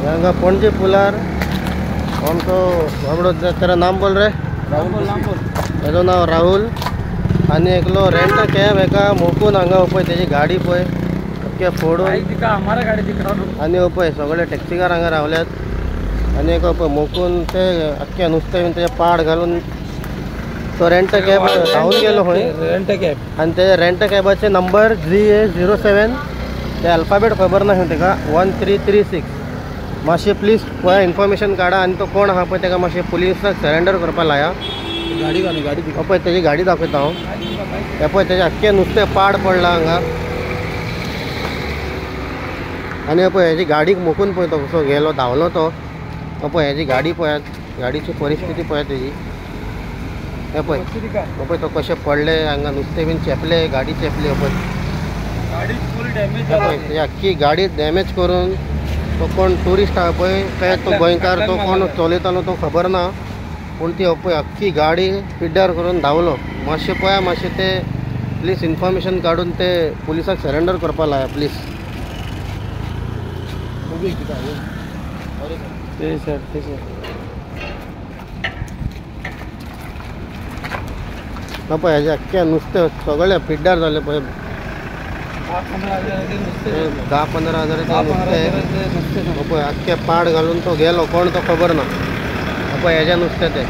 हांगा पणजे पुलार आमचो बाबडो तेरा नाम बोल रे राहुल. हेजो नांव राहुल. आनी एकलो रेंट कॅब हेका मोकून हांगा पळय तेजी गाडी पळय अख्खे फोडून आनी पळय सगळे टॅक्सीकार हांगा रावल्यात. आनी एक पळय मोकून ते अख्खे नुस्तें बीन तेजे पाड घालून तो रेंट कॅब धांवून गेलो खंय. रेंट कॅब आनी ते रेंट कॅबाचे नंबर GA07 ते अल्फाबेट खबर ना तेका 1336. मातशें प्लीज पळय इन्फॉर्मेशन काडा आनी तो कोण आहा पळय तेका मातशें पुलिसाक सरेंडर करपाक लाया. गाडी गाडी पळय तेजी गाडी दाखयता हांव. हे पळय तेजें आख्खें नुस्तें पाड पडलां हांगा. आनी पळय हेजी गाडीक मोखून पळय तो कसो गेलो धांवलो तो. पळय हेजी गाडी पळयात, गाडीची परिस्थिती पळयात तेजी. हे पळय पळय तो कशें पडले हांगा नुस्तें बीन चेपले, गाडी चेपली. पळय गाडी फूल डॅमेज पळय तेजी आख्खी गाडी डॅमेज करून तो कोण ट्युरिस्ट आहा पळय काय तो गोंयकार तो कोण चलयतालो तो खबर ना, पूण ती पळय अख्खी गाडी पिड्ड्यार करून धांवलो. मातशें पळया मातशें ते प्लीज इन्फॉर्मेशन काडून ते पुलिसाक सरेंडर करपाक लाया प्लीज. ते सर ते सर पळय हेजें अख्खें नुस्तें सगळें पिड्ड्यार जालें पळय. 10-15 हजाराचें नुस्तें पळय अख्खें पाड घालून तो गेलो, कोण तो खबर ना. पळय हेजें नुस्तें तें.